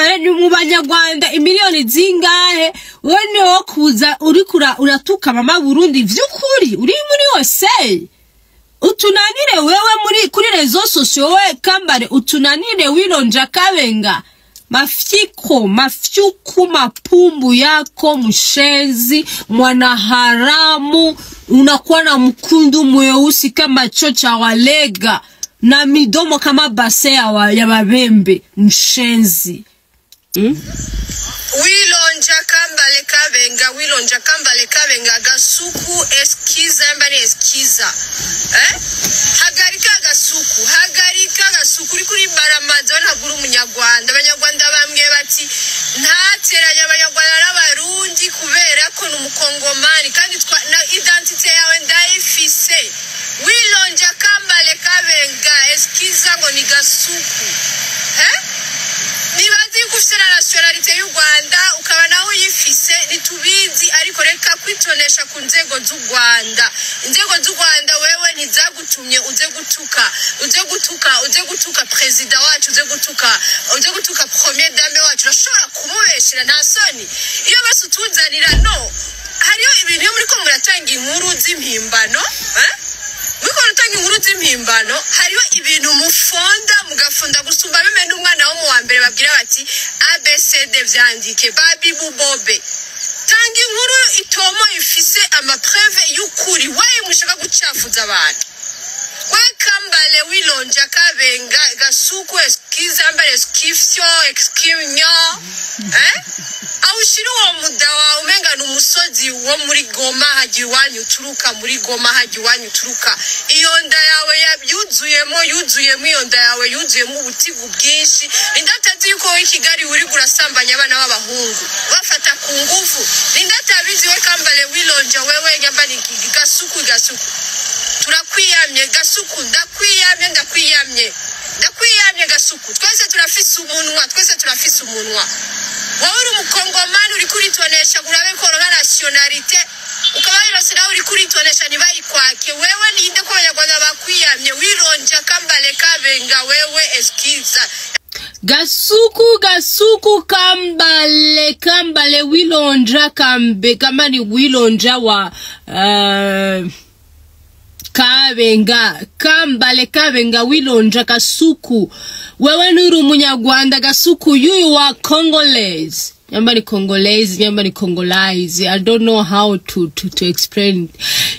Kambale ni mu banyarwanda imiliyoni zingahe? Wewe ni wo kuza uriko uratuka mama Burundi vy'ukuri uri muri wose utunanire wewe muri kuri réseaux sociaux. Wewe Kambale utunanire Wilonja Kabenga mafyiko mafyuku mapumbu yako mshenzi mwanaharamu, unakuwa na mkundu mweusi kama chocha walega na midomo kama base ya babembe mshenzi. Wilonja Kambale Kabenga, Wilonja Kambale Kabenga, Gasuku eskiza mbani eskiza. Hagarika Gasuku, hagarika Gasuku uri kuri baramaza ntagura umunyarwanda. Abanyarwanda bambwiye bati ntateranya abanyarwanda n'abarundi kubera ko ni umukongomani kandi na identité yawe ndayifise. Wilonja Kambale Kabenga eskiza ngo ni Gasuku. Nibazi yuko ufise na nationalité y'u Rwanda ukaba nawe uyifise ntitubizi, ariko reka kwitonesha ku nzego z'u Rwanda. Inzego z'u Rwanda wewe ntizagutumye uze gutuka, uze gutuka, uze gutuka president wacu, uze gutuka, uze gutuka premier dame wacu. Urashobora kumubeshera nta soni iyo bose utuzanira no hariyo ibintu iyo muriko muratanga inkuru z'impimbano, muriko muratanga inkuru z'impimbano, hariho ibintu mufonda mugafunda gusumba bime n'umwana wo mu wa mbere babwira bati ABCD vyandike babi bubobe. Tanga inkuru itomo ifise amapreuve y'ukuri. Waye mushaka gucafuza abantu? We Kambale Wilonja Kabenga Gasuku eskiza mbere eskifyo eskimyo, awushira uwo muda wawe umenga ni umusozi wo muri Goma hajya iwanyu uturuka, muri Goma hajya iwanyu uturuka. Iyo nda yawe yuzuyemo, yuzuyemo iyo nda yawe yuzuyemo ubutigu bwinshi. Ninde atazi yuko wowe i Kigali uri urasambanya abana b'abahungu bafata ku nguvu? Ninde atabizi? We Kambale Wilonja, wewe nyambani Gasuku, Gasuku turakwiyamye, Gasuku ndakwiyamye, ndakwiyamye, ndakwiyamye Gasuku. Twese turafise umunwa, twese turafise umunwa. Wowe uri umukongomani uri kuritonesha urabe ko uronka nationalité, ukaba wirose nawe uri kuritonesha ntibayikwake. Wewe ninde ko abanyarwanda bakwiyamye? Wironja Kambale Kabenga wewe eskiza. Gasuku Gasuku Kambale Kambale Wilonja Kambe kama ni Wilonja wa Kabenga Kambale Kabenga Wilonja Gasuku, wewe ni umunyarwanda Gasuku, you are Congolese. Nyamba ni Congolese, nyamba ni Congolese. I don't know how to explain.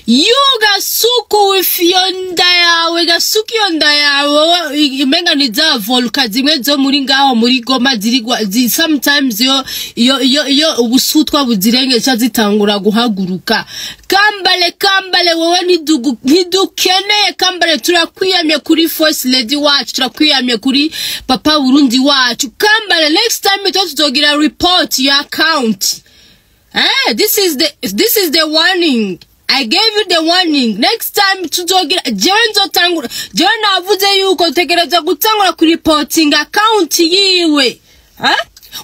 You Gasuku with your nda yawe, Gasuku iyo nda yawe imenga ni za volca zimwe zo muri ngaho muri Goma zirigwa sometimes iyo iyo iyo iyo ubusutwa buzirengeje zitangura guhaguruka. Kambale Kambale wewe ntidukeneye Kambale, turakwiyamye kuri first lady wacu, turakwiyamye kuri papa Burundi wacu. Kambale next time tuzogira report your account. This is the warning. I gave you the warning. Next time tuzogira jewe nzotangura, jewe navuze yuko tegereza gutangura ku reporting account yiwe.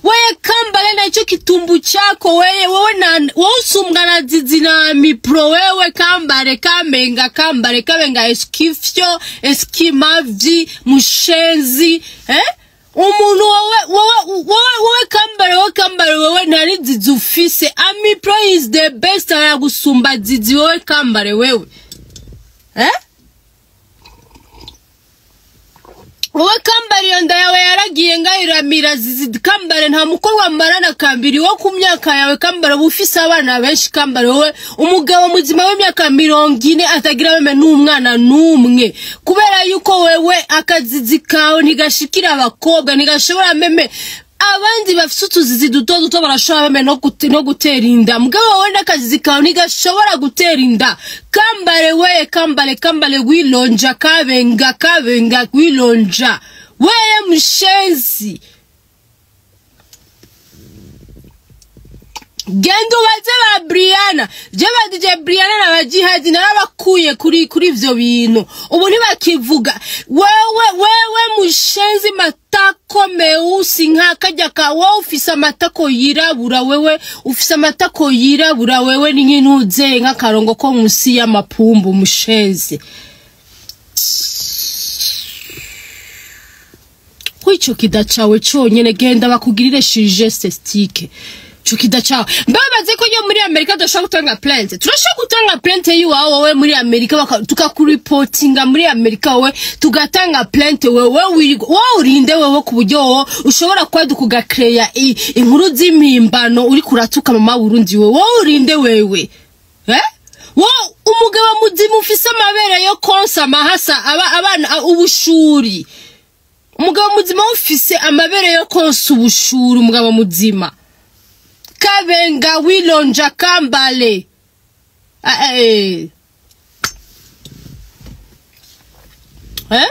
Wewe Kambale na ico kitumbu chako wewe, wewe na wewe usumbwa na Zizi na Mipro. Wewe Kambale Kamenga Kambale Kabenga eskifyo eskimavyi mushenzi, umuntu wowe wowe wowe wowe Kambale, wowe Kambale wewe ntari Zizi ufise. Ami Pro is the best, aragusumba Zizi wewe Kambale wewe. Wowe Kambale iyo nda yawe yaragiye ngayiramira Zizi. Kambale nta mukobwa amarana kambiri wo ku myaka yawe. Kambale uba ufise abana benshi. Kambale wowe umugabo muzima w'imyaka 40 atagira weme n'umwana n'umwe, kubera yuko wewe akazizi kawe ntigashikira abakobwa, ntigashobora meme. Abandi bafise utuzizi duto duto barashobora meme no gutera inda, mugabo wowe n'akazizi kawe ntigashobora gutera inda. Kambale weye Kambale Kambale Wilonja Kabenga Kabenga Wilonja weye mshenzi, genda ubaze ba Briana. Je ba DJ Briana na ba Jihadi narabakuye kuri ivyo bintu, ubu ntibakivuga. Wewe wewe mushenzi matako meusi nk'akarya ka wowe ufise amatako yirabura, wewe ufise amatako yirabura, wewe ni nk'intuze nk'akarongo ko musi y'amapumbu mushenzi. Ico kidacawe conyene, genda bakugirire chirurgie esthétique. Ico kidacawe, mbabaze ko yo muri Amerika tudashobora gutanga plainte. Turashobora gutanga plainte yiwawe wowe muri Amerika, tukakuripotinga muri Amerika wowe, tugatanga plainte wewe. Wowe urinde wewe, ku buryo wowe ushobora kwaduka ugakreya inkuru z'impimbano uri kuratuka mama Burundi? Wewe, wowe urinde wewe, eh? Wo umugabo muzima ufise amabere yo konsa amahasa aba abana ubushuri. Umugabo muzima ufise amabere yo konsa ubushuri, umugabo muzima Kabenga Wilonja Kambale. Ah, eh. Eh?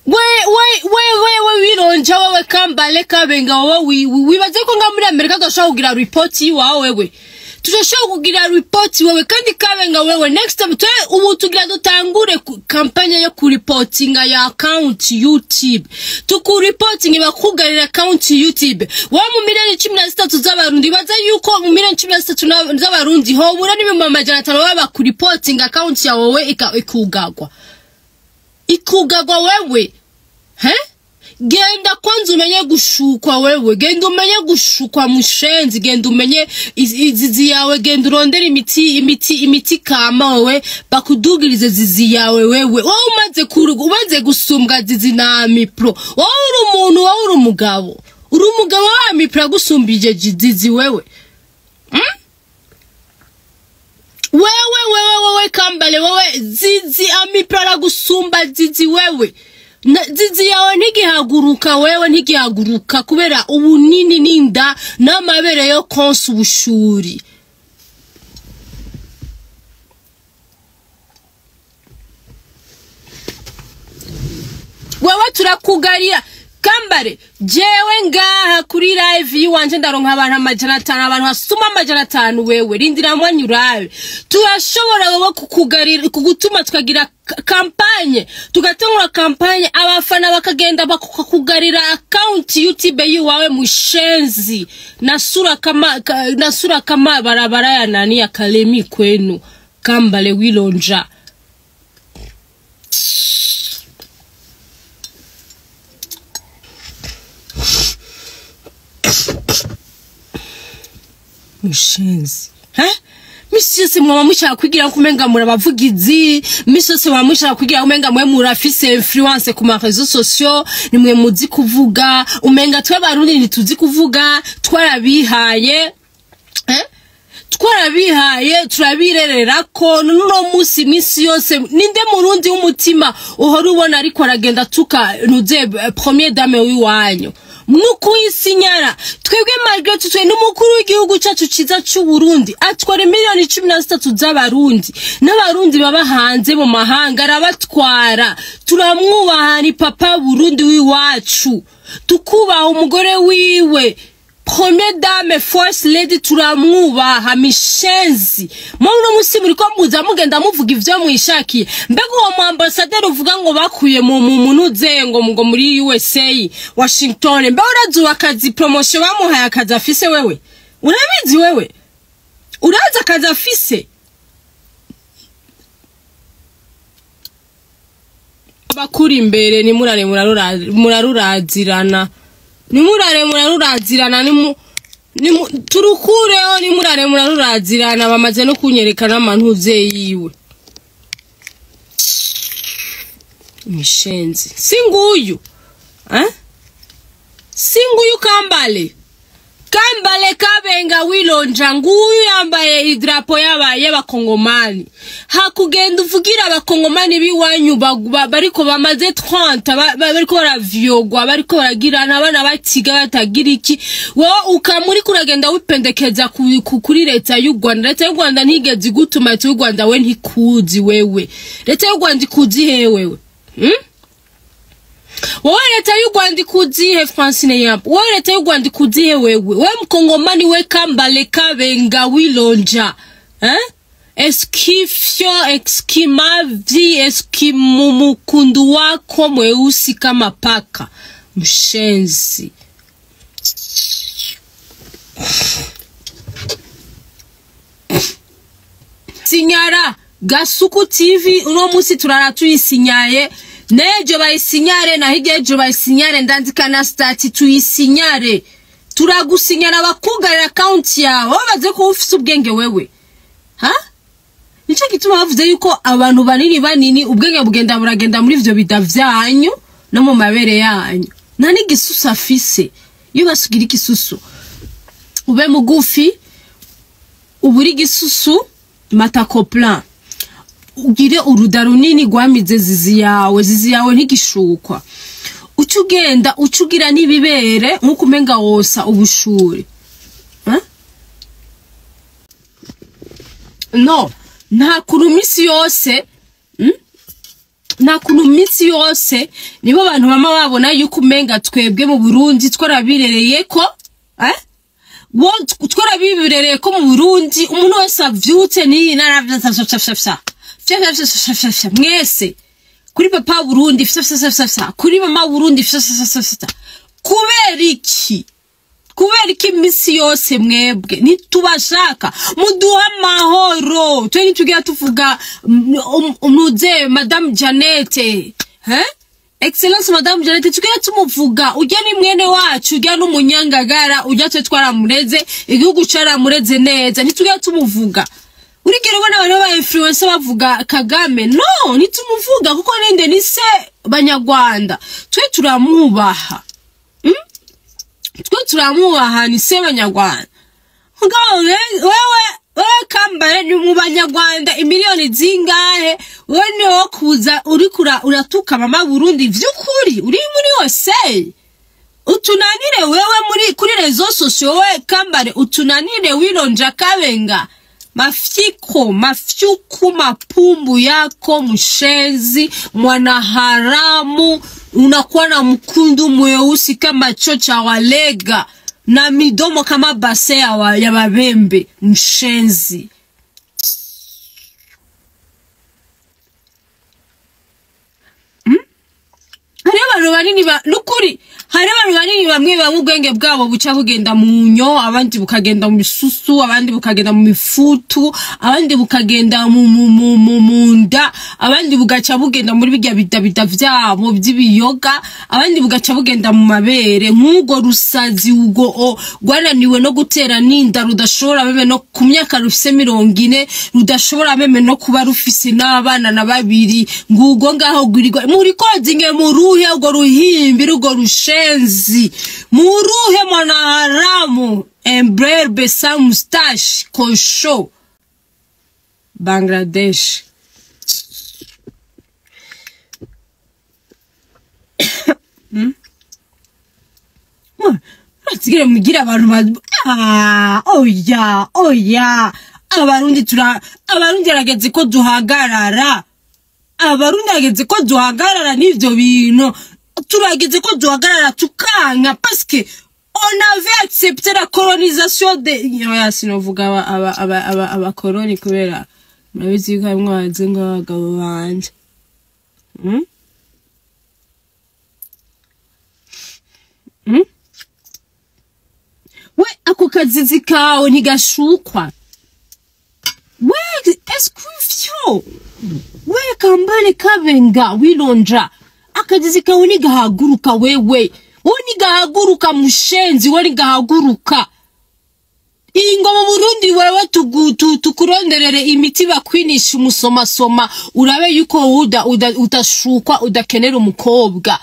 We we we we we Wilonja, wewe Kambale Kabenga, wowe wibaze ko nga muri Amerika tudashobora kugira report yiwawe wewe? Tudashobora kugira report wewe? Kandi Kabenga wewe, next time twe ubu tugira dutangure kampanye yo kuripotinga ya account YouTube, tukuripotinga bakugarira account YouTube. Wowe mu 13 miliyoni z'Abarundi, baza yuko mu 13 miliyoni z'Abarundi hobura n'500,000 baba bakuripotinga account yawe wowe, ikugagwa wewe, he? Genda kwanza umenye gushukwa wewe, genda umenye gushukwa mushenzi, genda umenye izizi yawe, genda urondere imiti kama wewe, bakudugirize zizi yawe wewe. Wowe umaze gusumbwa zizi na Amipro, wowe uri umuntu? Wowe uri umugabo? Uri umugabo wa Amipro agusumbije zizi wewe? Wewe, wewe, wewe Kambale, wewe, zizi Amipro aragusumba zizi wewe. Zizi yawe ntigihaguruka wewe, ntigihaguruka kubera ubunini n'inda n'amabere yo konsa ubushuri. Wewe turakugarira Kambare. Jewe ngaha kuri live yiwanje ndaronka abantu 500, abantu basuma 500. Wewe rindira mwanya urabe. Turashobora wewe kukugarira, kugutuma tukagira kampanye, tugatangura kampanye, abafana bakagenda bakakugarira account YouTube yiwawe mushenzi, na sura kama barabara ya nani, ya Kalemi kwenu. Kambale Wilonja. Mushenzi, he? Misi yose mwaba mushaka kwigira kumenga muri abavugizi, misi yose mwaba mushaka kwigira kumenga mwe murafise influence ku ma réseaux sociaux, nimwe muzi kuvuga, umenga twe Barundi ntituzi kuvuga. Twarabihaye, eh? Twarabihaye, turabirerera ko nuno musi misi yose ninde Murundi w'umutima uhora ubona ariko aragenda tuka nuze première dame w'iwanyu nukuyisinyara? Twebwe malgré tout, twe n'umukuru w'igihugu cyacu ciza c'u Burundi atwara 13 miliyoni z'Abarundi n'Abarundi baba hanze mu mahanga, arabatwara, turamwubaha, ni papa Burundi w'iwacu, tukubaha umugore wiwe, première dame, first lady, turamwubaha. Mishenzi, muri uno musi muriko muza mugenda muvuga ivyo mwishakiye. Mbega uwo mu ambassadeur uvuga ngo bakuye mu munuze ngo muri USA Washington, mbega urazi akazi promotion bamuhaye, akazi afise wewe? Urabizi wewe? Urazi akazi afise? Bakuri imbere, nimurare murarurazirana, nimurare murarurazirana, nimu turukureho, nimurare murarurazirana. Bamaze no kunyereka n'amantuze yiwe. Mishenzi, singuyu, eh? Singuyu Kambale, Kambale Kabenga Wilonja, nguyu yambaye idrapo y'Abakongomani. Hakugenda uvugira Abakongomani biwanyu bariko bamaze 30 bariko baravyogwa, bariko baragirana abana batiga batagira iki, wowe ukamuri kuragenda wipendekeza kuri leta y'u Rwanda. Leta y'u Rwanda ntigeze igutuma. Leta y'u Rwanda we ntikuzi wewe. Leta y'u Rwanda ikuzi he wewe? Wowe leta y'u Rwanda ikuzihe? Francine Yamp, wowe leta y'u Rwanda ikuzihe wewe? Wewe Mkongomani, we Kambale Kabenga Wilonja, eh? Eskifyo eskimavi eskimumukundu wako mweusi kama paka, mshenzi. Sinyara Gasuku TV, uno musi turara tuyisinyaye. Nejo bayisinyare na hirya ejo bayisinyare, ndandika na stati tuyisinyare. Turagusinyara bakugarira account yawe. Babaze ko ufise ubwenge wewe. Ha? Nico gituma bavuze yuko abantu banini banini ubwenge bugenda buragenda muri ivyo bida vyanyu no mu mabere yanyu. Nta n'igisusu afise. Iyo basugira igisusu, ube mugufi, uburi igisusu matakoplan, ugire uruda runini rwamize zizi yawe, zizi yawe ntigishukwa. Uca ugenda uca ugira n'ibibere nk'uko umenga wosa ubushure. No, nta kuntu iminsi yose, nta kuntu iminsi yose nibo abantu bama babona yuko umenga twebwe mu Burundi twarabirereye ko, twarabirereye ko mu Burundi umuntu wese avyutse ni naravya mwese kuri papa Burundi kuri mama Burundi. Kubera iki? Kubera iki iminsi yose mwebwe ntitubashaka? Muduha amahoro. Twe ntitugira tuvuga umuze Madame Janete, Excellence Madame Janete, tugira tumuvuga ujya ni mwene wacu, ujya n'umunyangagara, ujya twe twaramureze, igihugu caramureze neza, ntitugira tumuvuga. Urigera ubona abantu ba influencer bavuga Kagame? No, ntitumuvuga kuko ninde ni se Banyarwanda. Twe turamubaha. Twe turamubaha ni se Banyarwanda. Ngaho wewe Kambale ni mu Banyarwanda imiliyoni zingahe? Wewe ni wo kuza urikura uratuka mama Burundi vy'ukuri uri muri wose. Utunanire wewe muri kuri réseaux sociaux, wewe Kambale utunanire wilonja Kabenga. Mafyiko, mafyuku, mapumbu yako mshenzi, mwanaharamu, unakuwa na mkundu mweusi kama choo cha walega na midomo kama base ya babembe, mshenzi. Hariho abantu banini ba nukuri, hariho abantu banini bamwe bamwe ubwenge bwabo buca bugenda mu nyo, abandi bukagenda mu misusu, abandi bukagenda mu mifutu, abandi bukagenda mu nda, abandi bugaca bugenda muri bijya bidabida vyabo by'ibiyoga, abandi bugaca bugenda mu mabere. Nk'ugo rusazi ugo rwananiwe no gutera n'inda, rudashobora meme no ku myaka rufise 40, rudashobora meme no kuba rufise n'abana na babiri. Ngugo ngaho gurirwa muri kodinge muruhe ugo ruhimbi rugo rushenzi muruhe mwanaharamu embrerbe sans moustache kosho Bangladesh. Muratigire mugira abantu oya oya, abarundi abarundi arageze ko duhagarara, abarundi arageze ko duhagarara n'ivyo bintu, turageze ko duhagarara tukanka parce que on avait accepté la colonisation de oya, sinovuga aba koloni kubera murabizi ko harimwo abazungu b'abagabo banje. We ako kazizi kawe ntigashukwa. We escuvyo. We Kambale Kabenga wilonja. Akazizi kawe ntigahaguruka wewe. We ntigahaguruka mushenzi, we ntigahaguruka. Ingo mu Burundi wewe tukuronderere imiti bakwinisha umusomasoma, urabe yuko udashukwa udakenera umukobwa.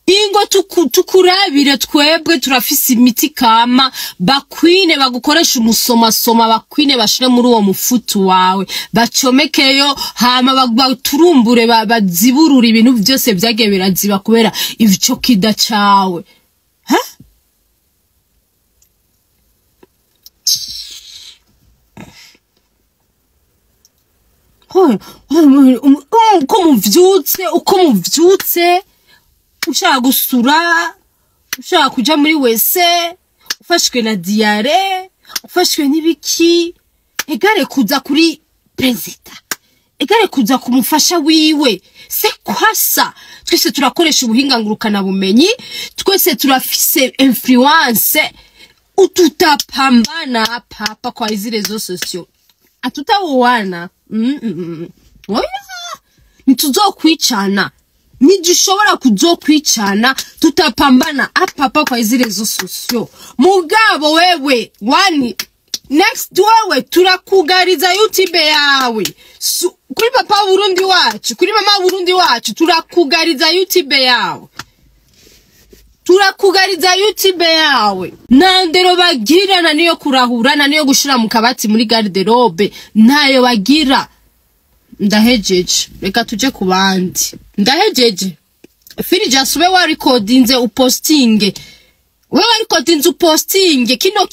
Ingo tukurabire twebwe turafise imiti kama bakwine bagukoresha umusomasoma, bakwine bashire muri uwo mufutu wawe, bacomekeyo hama baturumbure baziburura ibintu byose byagiye biraziba kubera ico kida cawe. Ha? Uko muvyutse ushaka gusura, ushaka kuja muri wese, ufashwe na diare, ufashwe n'ibiki, egare kuza kuri prezida, egare kuza kumufasha wiwe. C'est quoi ça? Twese turakoresha ubuhinga ngurukana bumenyi, twese turafise influence, ututapambana papa kwa hizi réseaux sociaux. Atutawana. Oya, ntituzokwicana. Ntidushobora kuzokwicana, tutapambana apapa kwa izi réseaux sociaux. Mugabo wewe wani next, wewe turakugariza YouTube yawe. Kuri papa Burundi wacu, kuri mama Burundi wacu, turakugariza YouTube yawe, turakugariza YouTube yawe. Nta ndero bagira, na niyo kurahura, na niyo gushira mu kabati muri garde-robe ntayo bagira. Ndahejeje, reka tuje ku bandi. Ndahejeje. Firija, ube warikodinze upostinge, wewe warikodinze upostinge kino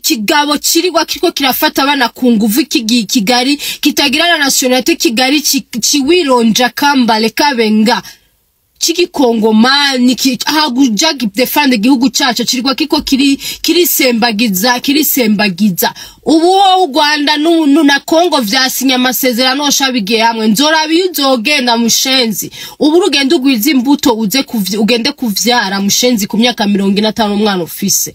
kigabo kirirwa kiriko kirafata abana ku nguvu kigiye Kigali, kitagira na nationalité Kigali, ciwironja kambale kabenga c'igikongomani haguja defendre igihugu cacu, kirirwa kiko kiri kirisembagiza, kirisembagiza. Ubu wowe u Rwanda na Kongo vyasinye amasezerano shabigiye hamwe. Nzoraba iyo uzogenda, mushenzi. Ubu urugendo ugwiza imbuto, uze ugende kuvyara, mushenzi. Ku myaka 45 umwana ufise,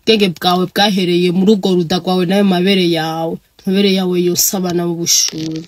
ubwenge bwawe bwahereye muri urwo ruda rwawe n'ayo mabere yawe, amabere yawe yose abana b'ubushuhe.